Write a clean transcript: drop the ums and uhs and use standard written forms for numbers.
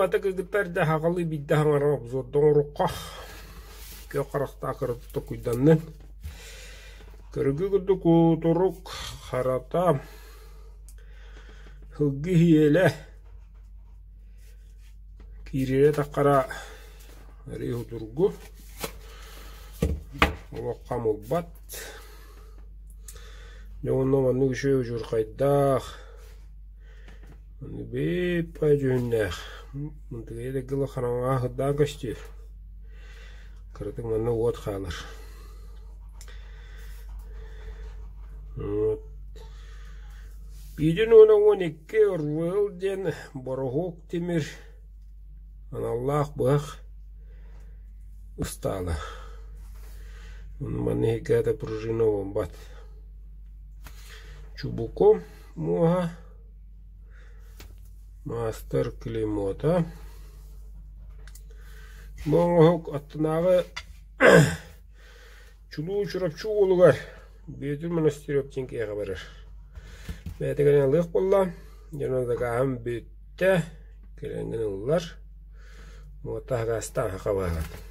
Ата кыргыттар да хаҕалыы биирдэ хаҥаран обзорда оҥорукка күөх харахтаах кыратык токуйданнын. Көрүгү курдук кутурук харата сылгы иһиэлэ киирэрэ таххара арыы судургу олох хам ылбат. Дьэ уонна маннык үчүгэй удьурхайдаах Бииппай дьүһүннээх мынтыгыйа да гыла хараҥаҕа сырдаан көстүө кыратык манна уот хаалар Биирин уона 12 Орвел диэн бороһуок тимир аналлаах быһах ыстаала. Манна иһигэр пружина буолбат. Чубуку муоһа Маастар клеймота. Бу оҥоһук аттынааҕы Чулуу Чурапчы уолугар Бүөтүр Монастырев диэн киһиэхэ барар. Бэйэтэ кэлэн ылыах буолла. Дьоно дакааһым бүттэ. Кэлэҥҥин ыллар. Уоттаах гаастаах хабааһын.